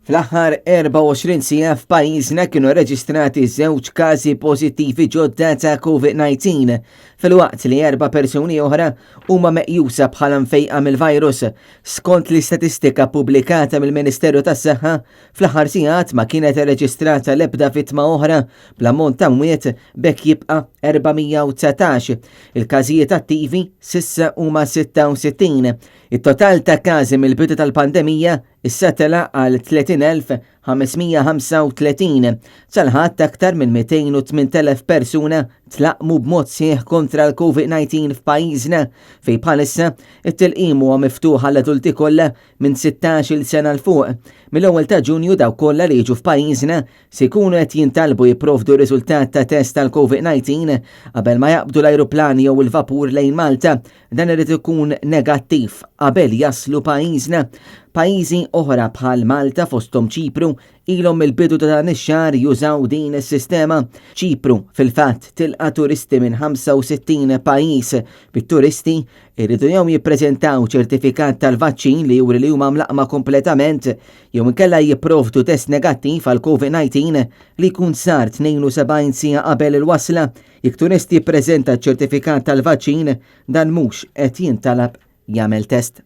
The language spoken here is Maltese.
Fl-aħħar 24 siegħa f'pajjiżna kienu rreġistrati żewġ każi pożittivi ġodda ta' COVID-19, filwaqt li erba' persuni oħra huma meqjusa bħala mfejqa mill-virus. Skont l-istatistika ppubblikata mill-Ministeru tas-Saħħa, fl-aħħar sigħat ma kienet irreġistrata l-ebda vittma oħra bl-ammont ta' mwiet b'hekk jibqa' 419. Il-każijiet attivi s'issa huma 66. It-total ta' każi mill-bidu tal-pandemija issa tela' għal 30,535. Sal-Ħadd aktar minn 208,000 persuna tlaqqmu b'mod sħiħ kontra l-COVID-19 f'pajjiżna, fejn bħalissa it-tilqim huwa miftuħ għall-adulti kollha minn 16-il sena 'l fuq. Mill-ewwel ta' Ġunju dawk kollha li jiġu f'pajjiżna se jkunu qed jintalbu jipprovdu r-riżultat ta' test tal-COVID-19 qabel ma jaqbdu l-ajruplan jew il-vapur lejn Malta. Dan irid ikun negattiv qabel jaslu pajjiżna. Pajjiżi oħra bħal Malta fosthom Ċipru ilhom mill-bidu ta' dan ix-xahar jużaw din is-sistema. Ċipru fil-fatt tilqa' turisti minn 65 pajjiż, bit-turisti jridu jew jippreżentaw ċertifikat tal-vaċċin li juri li huma mlaqqma kompletament jew inkella jipprovdu test negattiv għal COVID-19 li jkun sar 72 siegħa qabel il-wasla. Jekk turist jippreżenta ċ-ċertifikat tal-vaċċin, dan mhux qed jintalab jagħmel test.